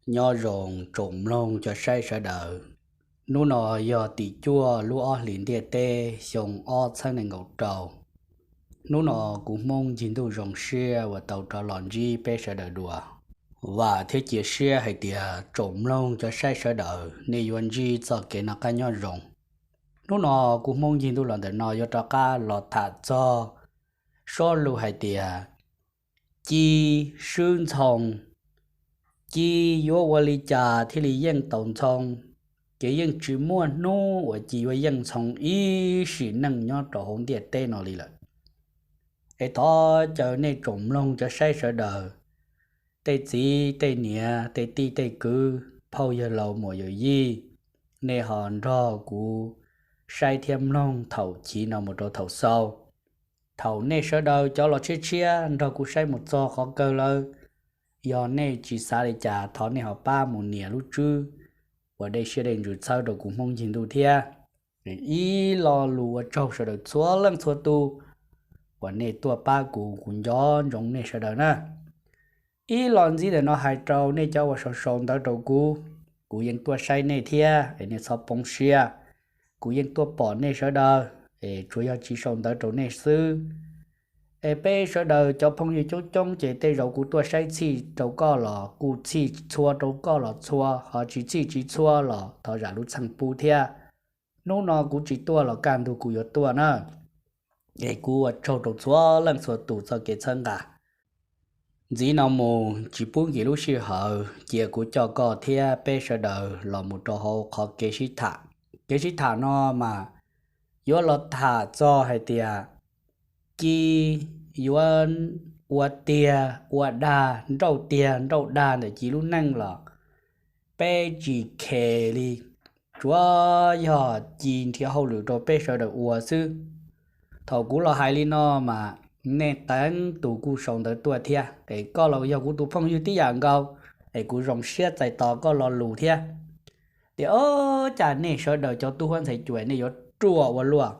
Nyob zoo tsoom mloog cov saib sawv daws. Hnub no yog tim cuaj lub ob hlis ntiaj teb xyoo ob txhiab nees nkaum rau. Hnub no kuv Hmoob Ncig Ntuj zoo siab uas tau rov los ntsib peb sawv daws dua. Vam thiab cia siab hais tias tsoom mloog cov saib sawv daws nej yuav ntsib txoj kev noj qab nyob zoo. Hnub no kuv Hmoob Ncig Ntuj los ntawm no yuav rov qab los tham txog sob lus hais tias ci swb ntxhoo. Ci yuav ua li cas thiaj li yeej tau ntxhoo? Ces yeej tsis muaj hnub uas ci yuav yeej ntxhoo ib sim neej nyob rau hauv ntiaj teb no li lawm. Es thov caw nej tsoom mloog cov saib sawv daws, tej txiv tej niam tej tij tej kwv phauj yawg laus muam yawm yij, nej ho nrog kuv saib thiab mloog thaum chiv no mus rau thaum xaus. Thaum nej sawv daws cov los tshiab tshiab nrog kuv saib mus txog qhov kawg lawm, yog nej tsis xav li cas thov nej ho pab mus nias lub tswb uas dej siab dej ntsws txhawb rau kuv Hmoob Ncig Ntuj thiab. Ib lo lus ua tsaug sawv daws txhua leej txhua tus uas nej tuaj pab kuv, kuv nco ntsoov nej sawv daws na. Ib los ntxiv ntawm no hais rau nej cov uas sau sau ntawv rau kuv, kuv yeej tuaj saib nej thiab es nej txhob poob siab. Kuv yeej tuaj pom nej sawv daws, es tsuas yog tsis sau ntawv rau nej xwb. Es peb sawv daws cov phooj ywg coob coob ces tej zaum kuv tuaj saib txhij rau koj los kuj txhij txhua rau koj los txhua, ho tsis txhij tsis txhua los thov zam lub txim pub thiab. Hnub no kuv tsis tuaj los kaj ntug kuv yuav tuaj na. Es kuv ua tsaug rau txhua leej txhua tus txoj kev txhawb nqa. Ntxiv no mus tsis pub nkim lub sij hawm, cia kuv coj koj thiab peb sawv daws los mus rau hauv qhov kev sib tham. Kev sib tham no mas yuav los tham txog hais tias ci yuav ua tiag ua dag, nrauj tiag nrauj dag ntawm ci lub neej los peb tsis khes li, tsuav yog ci nrhiav hauj lwm rau peb sawv daws ua xwb. Thaum kuv los hais li no mas nej teev tus kuj sau ntawv tuaj thiab, es koj los yog kuv tus phooj ywg tib yam nkaus, es kuv zoo siab txais tos koj lo lus thiab. Tias ob cas nej sawv daws cov tub huab ntxhais cuam nej yuav ruam ua luaj,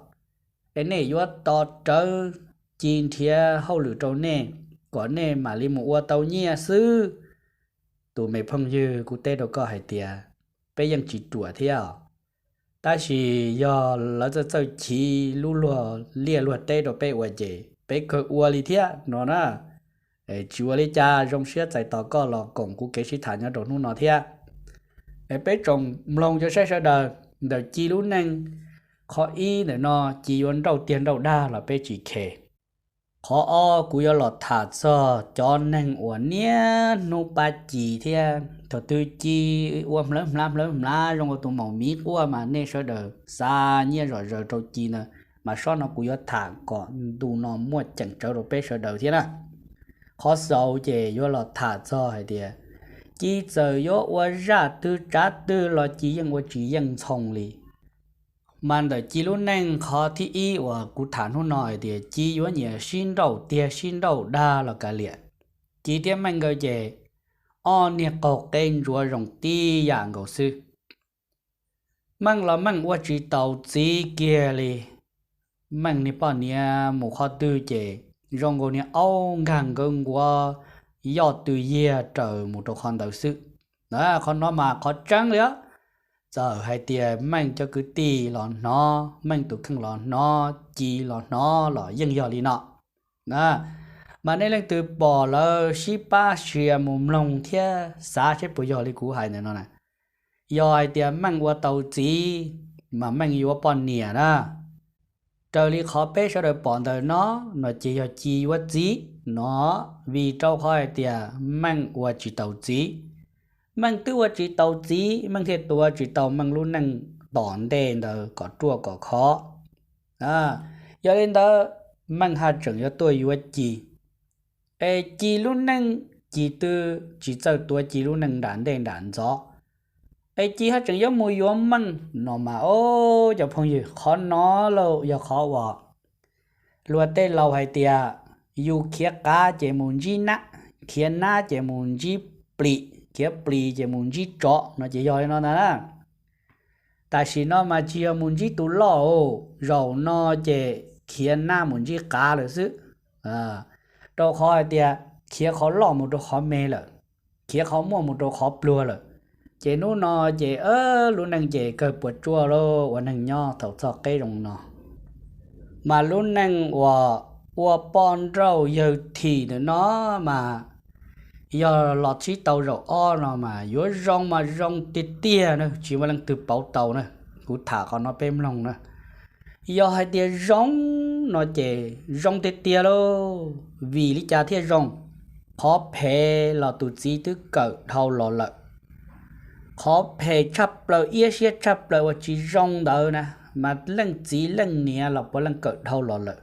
es nej yuav tos rawv ci nrhiav hauj lwm rau nej kom nej mam li mus ua tau nyiaj xwb. Tus me phooj ywg, kuv teb rau koj hais tias peb yeej tsis ruam thiab, tab sis yog lawv txawj txawj chiv lub luag liaj luag teb rau peb ua ces peb kawg ua li thiab no na. Tsis ua li cas, zoo siab txais tos koj los koom kuv kev sib tham nyob rau hnub no thiab. Es peb tsoom mloog cov saib sawv daws, ntawm ci lub neej, qhov ib ntawm no ci yuav nrauj tiag nrauj dag los peb tsis khes. Qhov ob kuv yuav los tham txog cov neeg uas niaj hnub pab ci thiab thaum twg ci ua hmlawv hmlav hmlawv hmlav zoo ua tus maum miv quaj mas nej sawv daws xa nyiaj zom zaws rau ci ntawd. Mas sob no kuv yuav tham kom ntu no muaj ceem tsawv rau peb sawv daws thiab na. Qhov xaus ces yuav los tham txog hais tias ci txawm yuav ua zaj twg tsav twg los ci yeej ua tsis yeej ntxhoo li. Mas ntawm ci lub neej qhov thib ib uas kuv tham hnub no hais tias ci yuav nyiam sib nrauj tiag sib nrauj dag los kav liam. Ci thiab Meej nkawd ces ob niag qaug qeb ntsuav zoo tib yam nkaus xwb. Meej los Meej ua tsis taus txiv kiag li. Meej niag poj niam mus qhov twg ces zoo nkaus niag aub nkag nkawv nkuav yoj tw yiag raws mus rau qhov ntawd xwb. Qhov no mas qhov tseeb li os. Txawm hais tias Meej cov kwv tij los hnov, Meej tus kheej los hnov, ci los hnov los yeej yog li no. Mas nej leej twg pom lawv sib pab sia mus mloog thiab xav seb puas yog li kuv hais ntawm no na. Yog hais tias Meej ua tau txiv, mas Meej yuav poj niam na. Raws li qhov peb sawv daws pom ntawm no, no ces yog ci yuav txiv no, vim rau qhov hais tias Meej ua tsis taus txiv. Meej twb ua tsis taus txiv, Meej thiaj tuav tsis tau Meej lub neej tom ntej ntawd kom ruaj kom khov. Yog li ntawd, Meej haj tseem yuav tuaj yuav ci. Es ci lub neej, ci twb tsis txawj tuav ci lub neej nram ntej nram ntxov. Es ci haj tseem yuav mus yuav Meej no mas, o, cov phooj ywg, qhov no lauj yog qhov uas luag tej laus hais tias yus khiav qav ces mus ntsib nab, khiav nab ces mus ntsib plis, khiav plis ces mus ntsib tsov no ces yog li no ntag na. Tam sim no mas tsis yog mus ntsib tus loj, zaum no ces khiav nab mus ntsib qav lawm xwb. Rau qhov hais tias khiav qhov loj mus rau qhov me lawm. khiav qhov muaj mus rau qhov pluag lawm. Ces hnub no ces lub neej ces kawg puas tsuaj lauj, ua neeg nyob thaum txoj qeb zoo no. Mas lub neej uas ua poj nrauj yawg thim ntawm no mas yog los sib tau zaum ob no mas yuav zoo mas zoo tiag tiag na, tsis muaj leej twg pauv tau na. Kuv tham qhov no peb mloog na. Yog hais tias zoo no ces zoo tiag tiag lauj. Vim li cas thiaj zoo? Qhov phem los tus txiv twb kawm dhau los lawm. Qhov phem tshaj plaws, iab siab tshaj plaws uas tsis zoo ntawd na, mas leej txiv leej niam los puav leej kawm dhau los lawm.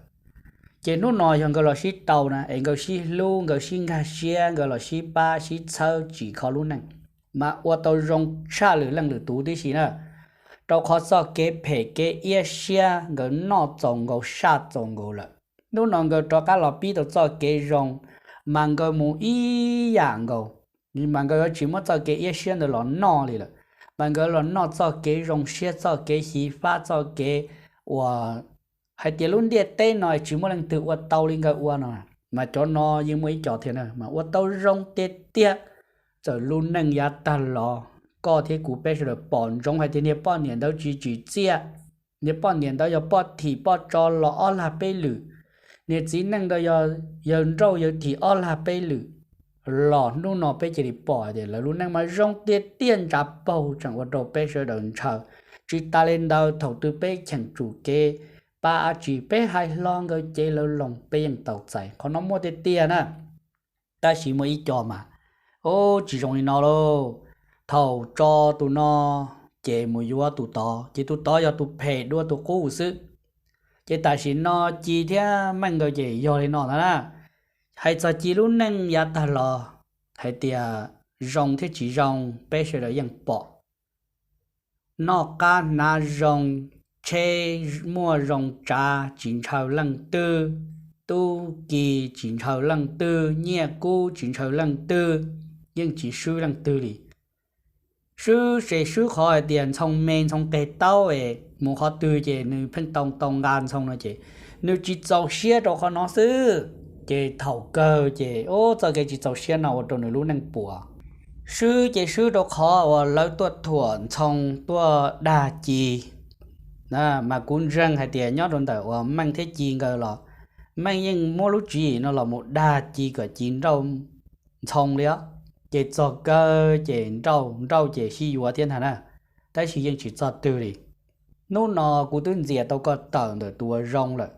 Ces hnub no yog nkawd los sib tau na, es nkawd sib hlub, nkawd sib nkag siab, nkawd los sib pab sib txhawb tsim kho lub neej, mas ua tau zoo tshaj lwm leej lwm tus tib si na. Rau qhov txoj kev phem kev iab siab nkawd noj txaus nkaus saj txaus nkaus lawm. Hnub no nkawd rov qab los pib tau txoj kev zoo, mas nkawd mus ib yam nkaus, mas nkawd yuav tsis muab txoj kev iab siab ntawd los noj li lawm. Mas nkawd los noj txoj kev zoo siab, txoj kev xyiv fab, txoj kev uas hais tias lub ntiaj teb no tsis muaj leej twg ua tau li nkawd ua no. Mas cov no yeej muaj ib co thiab na mas ua tau zoo tiag tiag. Txawm lub neej yav tag los, koj thiab kuv peb sawv daws pom ntsoov hais tias niag poj niam ntawd tsis tsim txiaj, niag poj niam ntawd yog poj thim poj tso los ob lag peb lwm, niag txiv neej ntawd yog yawg nrauj yawg thim ob lag peb lwm, los hnub no peb cia li pom hais tias lawv lub neej mas zoo tiag tiag, ntsa paug tseem ua rau peb sawv daws ntshaw. Tsis tas li ntawd, thaum twg peb cheem tsum kev pab dab tsi, peb hais hlo nkawd cev lawv loo, peb yeej tau txais. Qhov no muaj tiag tiag na. Tab sis muaj ib co mas, ub, tsis zoo li no lauj. Thaum tso tus no ces mus yuav tus tod, ces tus tod yog tus phem dua tus qub xwb. Ces tam sim no Ci thiab Meej nkawd ces yog li no ntag na. Hais txog Ci lub neej yav tag los, hais tias zoo thiab tsis zoo peb sawv daws yeej pom. Noj qab hnav zoo, tsheb muaj zoo tsav tsis ntshaw leej twg, tub ki tsis ntshaw leej twg, nyiaj kub tsis ntshaw leej twg, yeej tsis swb leej twg li. Swb ces swb qhov hais tias ntxhoo me ntxhoo qeg taub es mus qhov twg ces nws pheej tau tau nqa ntxhoo no ces nws tsis txaus siab rau qhov no xwb. Ces thaum kawg ces ub, txoj kev tsis txaus siab no ua rau nws lub neej puas. Swb ces swb rau qhov uas lawv tuaj thuam ntxhoo tuaj dag Ci. Mas kuv ntseeg hais tias nyob rau ntawm uas Meej thiab Ci nkawd los, Meej yeej muab lub tswv yim no los mus dag Ci kom Ci nrauj ntxhoo li os. Ces txog kawg ces nrauj nrauj ces sib yuav thiab ntag na, tab sis yeej tsis txog twg li. Hnub no kuv twb ntxias tau koj tawm ntawm tus uas zoo lawm,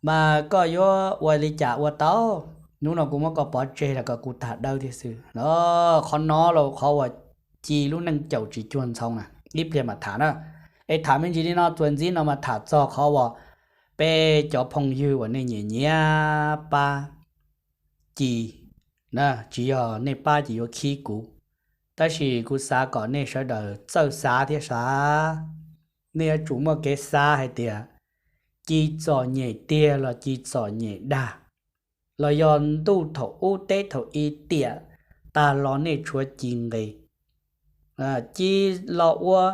mas koj yuav ua li cas ua tau? Hnub no kuv muab koj pov tseg los kom kuv tag dawb thiab xwb. Qhov no los qhov uas Ci lub neej caum tsis cuag ntxhoo na, ib pliag mam tham na. Es tham me ntsis li no, txuas ntxiv no mas tham txog qhov uas peb cov phooj ywg uas nej nyiam nyiam pab Ci, tsis yog nej pab ces yuav khib kuv, tab sis kuv xav kom nej sawv daws txawj xav thiab xav. Nej yuav tsum muaj kev xav hais tias Ci txom nyem tiag los Ci txom nyem dag, los yog ntuj thaum ub teb thaum i tiam tag los nej tshuav Ci nqi. Ci los ua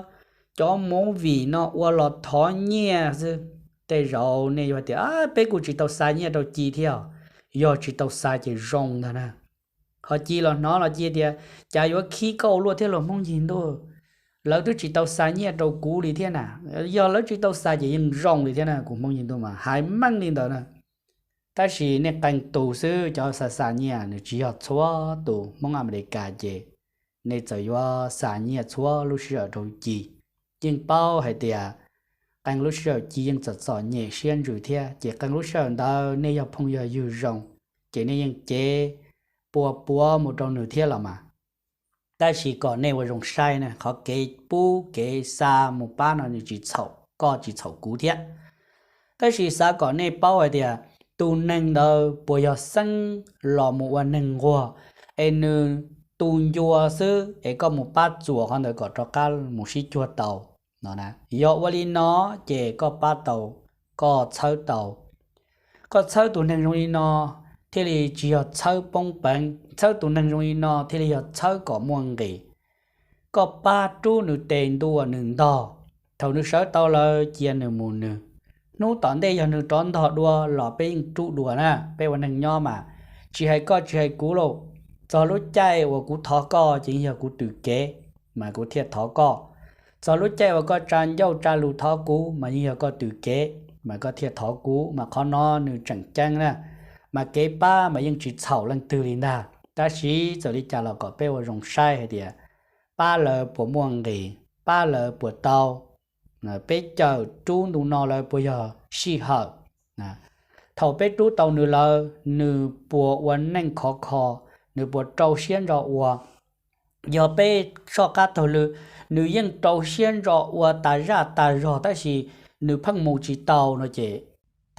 cov movie no ua los thov nyiaj xwb. Tej zaum nej yuav tias peb kuj tsis tau xa nyiaj rau Ci thiab. Yog tsis tau xa ces zoo ntag na. Ho Ci los hnov los Ci tias cas yuav khib koj ua luaj thiab lauj Hmoob Ncig Ntuj, lawv twb tsis tau xa nyiaj rau kuv li thiab na. Yog lawv tsis tau xa ces yeej zoo li thiab na, kuv Hmoob Ncig Ntuj mas hais meej li ntawd na. Tab sis nej qee tus xwb cov xa xa nyiaj, nws tsis yog txhua tus. Hmoob Amelikas ces nej txawm yuav xa nyiaj txhua lub sij hawm rau Ci. Yeej paub hais tias qee lub sij hawm Ci yeej txom txom nyem siab ntsws thiab, ces qee lub sij hawm ntawd nej yog phooj yog ywg zoo, ces nej yeej cev pua puav mus rau nws thiab los mas. Tab sis kom nej ua zoo saib na, qhov kev pub kev xa mus pab no nws tsis txhaum koj tsis txhaum kuv thiab. Tab sis xav kom nej paub hais tias tus neeg ntawd puas yog xeeb los mus ua neeg nquag, es nws tu ncua xwb es koj mus pab txuas qhov ntawd kom rov qab mus sib cuag tau no. Yog ua li no ces koj pab tau, koj txhawb tau. Koj txhawb tus neeg zoo li no thiaj li tsis yog txhawb poob peev, txhawb tus neeg zoo li no thiaj li yog txhawb kom muaj nqis. Koj pab rub nws tes ntua nws ntog, thaum nws sawv tau lawm cia nws mus nws. Hnub tom ntej yog nws rov ntog dua los peb yeej rub dua na, peb ua neeg nyob mas tsis hais koj tsis hais kuv lauj. Txog lub caij uas kuv thov koj ces yeej yog kuv twm kev, mas kuv thiaj thov koj. Txog lub caij uas koj tsa ncauj tsa lus thov kuv mas yeej yog koj twm kev, mas koj thiaj thov kuv. Mas qhov no nws tseem ceeb na, mas kev pab mas yeej tsis txhaum leej twg li ntag. Tab sis txawm li cas los kom peb ua zoo saib hais tias pab lawv puas muaj nqis, pab lawv puas tau, peb cawm rub ntu no lawv puas yog sij hawm. Thaum peb rub tau nws lawm, nws puas ua neej khov kho, nws puas rau siab ntso ua. Yog peb soj qab taug lw, nws yeej rau siab ntso ua tas zaj tas zog tab sis nws pheej mus tsis tau no ces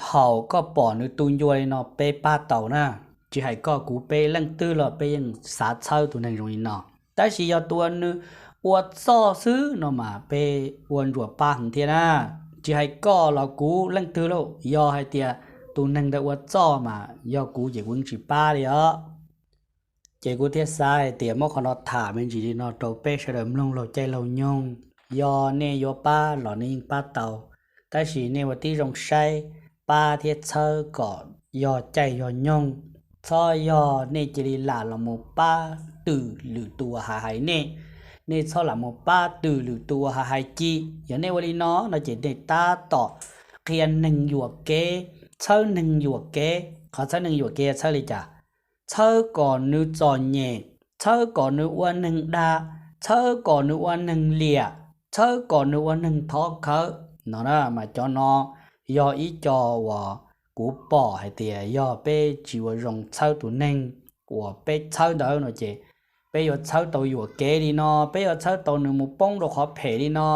thaum koj pom nws tu ncua li no peb pab tau na. Tsis hais koj kuv peb leej twg los peb yeej xav txhawb tus neeg zoo li no. Tab sis yog tus uas nws ua txoj xwb no mas peb ua ntsuas pab heev thiab na. Tsis hais koj los kuv leej twg lauj, yog hais tias tus neeg ntawd ua txoj mas yog kuv ces kuv yeej tsis pab li os. Ces kuv thiaj xav hais tias muab qhov no tham me ntsis li no rau peb sawv daws mloog laug caij laug nyoog. Yog nej yuav pab los nej yeej pab tau, tab sis nej ua tib zoo saib, pab thiab txhawb kom yog caij yog nyoog. Txhob yog nej cia li lam los mus pab twm lwm tus uas hais hais nej, nej txhob lam mus pab twm lwm tus uas hais hais ci. Yog nej ua li no no ces nej tab tom qhia neeg yuam kev, txhawb neeg yuam kev. Qhov txhawb neeg yuam kev txhawb li cas? Txhawb kom nws txom nyem, txhawb kom nws ua neeg dag, txhawb kom nws ua neeg liam, txhawb kom nws ua neeg thov khawv no na. Mas cov no yog ib co uas kuv pom hais tias yog peb tsis ua zoo txhawb tus neeg uas peb txhawb ntawd no ces peb yuav txhawb tau yuam kev li no, peb yuav txhawb tau nws mus poob rau qhov phem li no,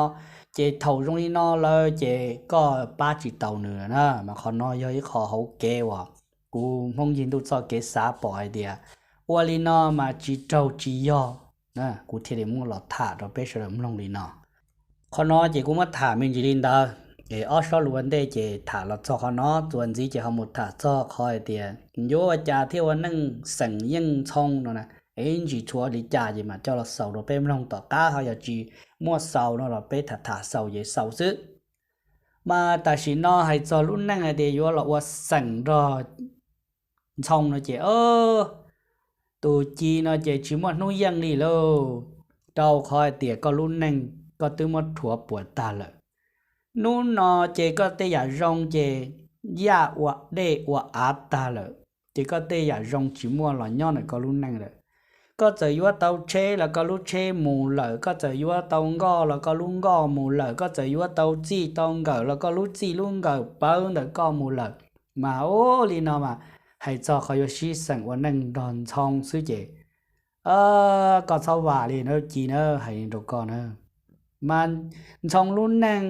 ces thaum zoo li no lawm ces koj pab tsis tau nws na. Mas qhov no yog ib qho hauv kev uas kuv Hmoob Yig Ntuj txoj kev xav pom hais tias ua li no mas tsis raug tsis yog. Kuv thiaj li muab los tham rau peb sawv daws mloog li no. Qhov no ces kuv muab tham me ntsis li ntawd, es ob sob lus ua ntej ces tham los txog qhov no, txuas ntxiv ces ho mus tham txog qhov hais tias yuav ua cas thiaj ua neej xeem yeej Ntxhoo no na. Es ntsis tshuav li cas ces mam coj los xaus rau peb mloog, tom qab ho yog tsis muaj xaus no los peb tham tham xaus ces xaus xwb. Mas tam sim no hais txog lub neej hais tias yuav los ua xeem nrog Ntxhoo no ces tus Ci no ces tsis muaj hnub yeej li lauj, rau qhov hais tias koj lub neej koj twb muab rhuav puas tag lawm. Hnub no ces koj tej yam zoo ces yaj ua dej ua av tag lawm, ces koj tej yam zoo tsis muaj los nyob ntawm koj lub neej lawm. Koj txawm yuav tau tsheb los koj lub tsheb mus lawm, koj txawm yuav tau nkoj los koj lub nkoj mus lawm, koj txawm yuav tau txij tau nkawm los koj lub txij lub nkawm pawv ntawm koj mus lawm. Mas ua li no mas hais txog qhov yuav sib xeem ua neej nrog Ntxhoo xwb ces koj txhob vam li na Ci na, hais li rau koj na. Mas Ntxhoo lub neej,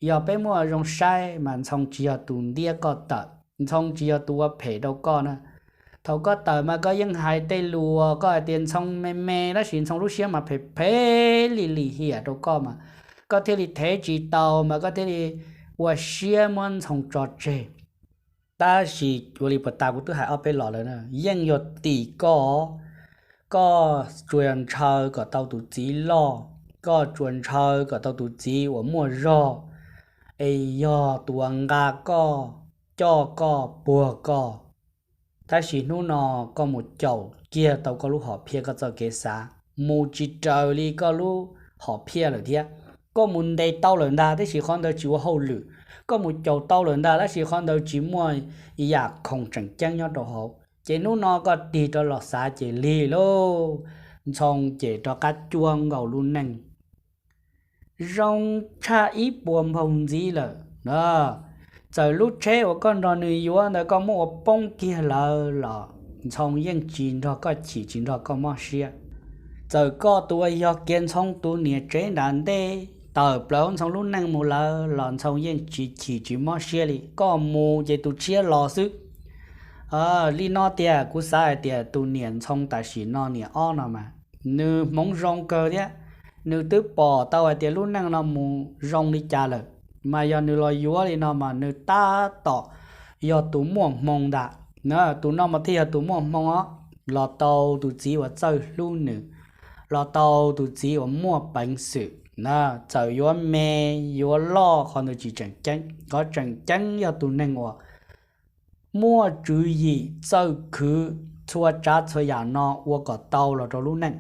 yog peb muaj zoo saib mas Ntxhoo tsis yog tus ntiab koj tawm, Ntxhoo tsis yog tus ua phem rau koj na. Thaum koj tawm mas koj yeej hais tej lus uas koj hais tias Ntxhoo me me tab sis Ntxhoo lub siab mas phem phem li lim hiam rau koj mas koj thiaj li thev tsis tau mas koj thiaj li ua siab muab Ntxhoo tso tseg. Tab sis ua li puas tas kuv twb hais ob peb los lawm na, yeej yog tim koj, koj tsuas ntshaw kom tau tus txiv loj, koj tsuas ntshaw kom tau tus txiv uas muaj zog, es yog tus uas nqa koj, coj koj, puag koj. Tab sis hnub no koj mus caum kiag tau koj lub hom phiaj koj txoj kev xav, mus tsis raws li koj lub hom phiaj lawm thiab. Koj mus ntes tau lawm ntag tab sis qhov ntawd tsis ua hauj lwm, koj mus caum tau lawm ntag tab sis qhov ntawd tsis muaj yam khoom tseem ceeb nyob rau hauv, ces hnub no koj tig rov los xav ces lig lauj, Ntxhoo ces rov qab cuab nkaus lub neej zoo tshaj ib puas npaug ntxiv lawm. Txawm lub tsheb uas koj nrog nws yuav ntawd koj muab ua poob kiag lawm los Ntxhoo yeej tsis nrog koj chim tsis nrog koj mob siab. Txawm koj tus uas yog kiag Ntxhoo tus niam tsev nram ntej tawm plaws Ntxhoo lub neej mus lawm los Ntxhoo yeej tsis chim tsis mob siab li, koj mus ces tus tshiab los xwb. Li no tias kuv xav hais tias tus niam Ntxhoo tam sim no niam ob no mas nws hmoov zoo kawg thiab, nws twb pom tau hais tias lub neej no mus zoo li cas lawm, mas yog nws los yuav li no mas nws tab tom yog tus muaj hmoo ntag. Tus no mas thiaj yog tus muaj hmoo os, los tau tus txiv uas txawj hlub nws, los tau tus txiv uas muaj peev xwm. Txawm yuav me yuav loj qhov ntawd tsis tseem ceeb, qhov tseem ceeb yog tus neeg uas muaj tswv yim txawj khwv, txhua tsav txhua yam no ua kom tau los rau lub neej.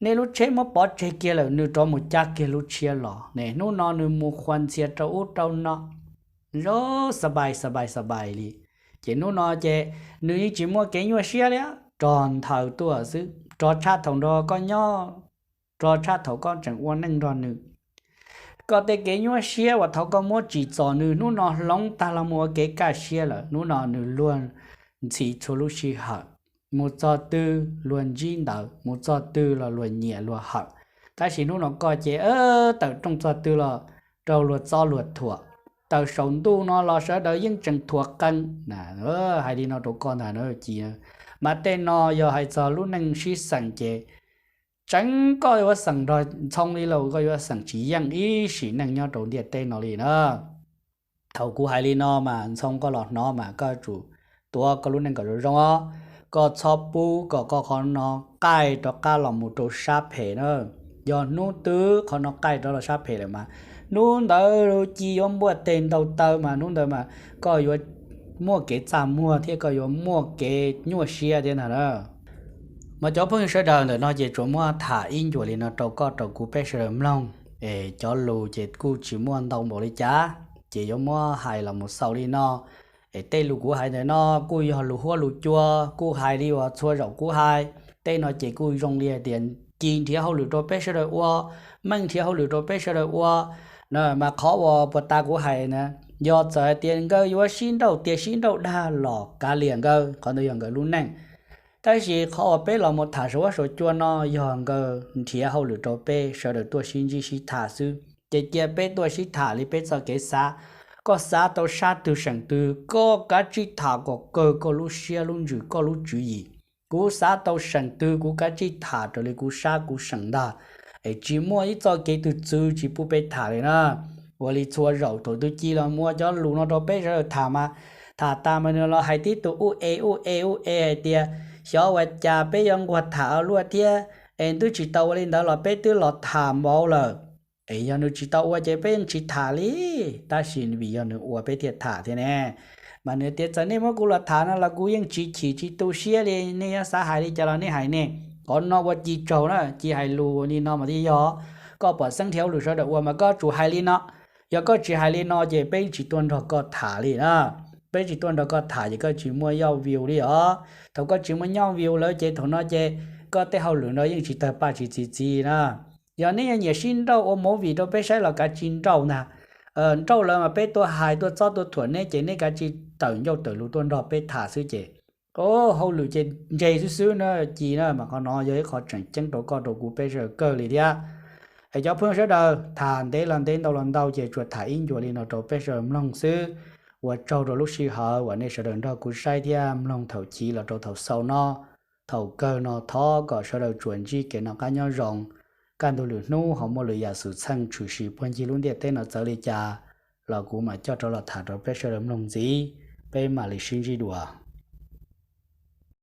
Nej lub tsheb muab pov tseg kiag lawm, nws rov mus cab kiag lub tshiab los ne, hnub no nws mus qhuas ntxhias rau ub rau no, zoo xab pais xab pais xab pais li. Ces hnub no ces nws yeej tsis muaj kev nyuaj siab li, rog nthaws tuaj xwb, rog tshaj thaum nrog koj nyob, rog tshaj thaum koj tseem ua neej nrog nws. Koj tej kev nyuaj siab uas thaum koj muab tsim txom nws, hnub no hloov tag los mus ua kev kaj siab lawm. Hnub no nws luag ntxhi txhua lub sij hawm, mus txog twg luag ntsib ntawd, mus txog twg los luag nyiam luag hawm. Tab sis hnub no koj ces tawm rooj txog twg los raug luag txob luag thuam, tawm saum ntuj no los sawv daws yeej tseem thuam qee. Hais li no rau koj ntag na Ci. Mas tej no yog hais txog lub neej sib xeem ces tseev koj yuav xeem nrog Ntxhoo li los koj yuav xeem tsis yeej ib sim neej nyob rau ntiaj teb no li na. Thaum kuv hais li no mas Ntxhoo koj los hnov mas koj tsum tuav koj lub neej kom zoo zoo os. Koj txhob pub kom koj qhov no qaij rov qab los mus rau sab phem na. Yog hnub twg qhov no qaij rov los sab phem lawm mas hnub ntawd Ci yuav npuaj teg ntaus taw mas hnub ntawd mas koj yuav muaj kev txaj muag thiab koj yuav muaj kev nyuaj siab thiab ntag na. Mas cov phooj ywg sawv daws, ntawm no ces tsuas muab tham ib ncuas li no rau koj rau kuv peb sawv daws mloog. Es cov lus ces kuj tsis muaj ntau npaum li cas, ces yuav muab hais los mus xaus li no. Es tej lus kuv hais ntawm no kuj yog lus huab lus cua, kuj hais li uas txhua zaus kuv hais. Tej no ces kuj zoo li hais tias Ci nrhiav hauj lwm rau peb sawv daws ua, Meej nrhiav hauj lwm rau peb sawv daws ua. Mas qhov uas puag ta kuv hais na, yog txawm hais tias nkawd yuav sib nrauj tias sib nrauj dag los kav liam nkawd, qhov ntawd yog nkawd lub neej. Tab sis qhov uas peb los mus tham saum huab saum cua no yog nkawd nrhiav hauj lwm rau peb sawv daws tuaj sib ntsib sib tham xwb. Ces cia peb tuaj sib tham li peb txoj kev xav. Koj xav tau sab twg seem twg, koj kav tsij tham kom kawg koj lub siab lub ntsws koj lub tswv yim. Kuv xav tau seem twg kuv kav tsij tham raws li kuv sab kuv seem ntag. Es tsis muaj ib txoj kev twg txwv tsis pub peb tham li na. Ua li txhua zaus thaum twg Ci los muab cov lus no rau peb sawv daws tham mas, tham tas mas nws los hais tib tug ub e ub e ub e hais tias, xyov ua cas peb yuav nquag tham ua luaj thiab, es twb tsis tau ua li ntawd los peb twb los tham npaum lawm. Es yog nws tsis tau ua ces peb yeej tsis tham li, tab sis vim yog nws ua peb thiaj tham thiab ne. Mas nws tias txawm nej muab kuv los tham no los kuv yeej tsis chim tsis tu siab li, nej yuav xav hais li cas los nej hais ne. Qhov no ua Ci tsaug na, Ci hais lus li no mas thiaj yog. Koj pom xeeb nrhiav hauj lwm sawv daws ua mas koj tsum hais li no. Yog koj tsis hais li no ces peb tsis tuaj nrog koj tham li na. Peb tsis tuaj nrog koj tham ces koj tsis muaj yoj view li os. Thaum koj tsis muaj yoj view lawm ces thaum no ces koj tej hauj lwm no yeej tsis tawg paj tsis txi txiv na. Yog nej yuav nyiam sib nrauj ua movie rau peb saib los kav tsij nrauj ntag. Nrauj lawm mas peb tuaj hais tuaj txob tuaj thuam neb ces neb kav tsij tawm ncauj tawm lus tuaj nrog peb tham xwb ces, o, hauj lwm ces ntse xwb xwb na Ci na. Mas qhov no yog ib qho tseem ceeb rau koj rau kuv peb sawv daws kawg li thiab. Es cov phooj ywg sawv daws, tham ntev los ntev ntau los ntau ces tsuas tham ib ncuas li no rau peb sawv daws mloog xwb. Ua tsaug rau lub sij hawm uas nej sawv daws nrog kuv saib thiab mloog thaum chiv los rau thaum xaus no. Thaum kawg no thov kom sawv daws tsuas ntsib kev noj qab nyob zoo, kaj ntug lwm hnub ho muaj lwm yam xwm txheej tshwm sim puag ncig lub ntiaj teb no txawv li cas los kuv mam coj rov los tham rau peb sawv daws mloog ntxiv. Peb mam li sib ntsib dua.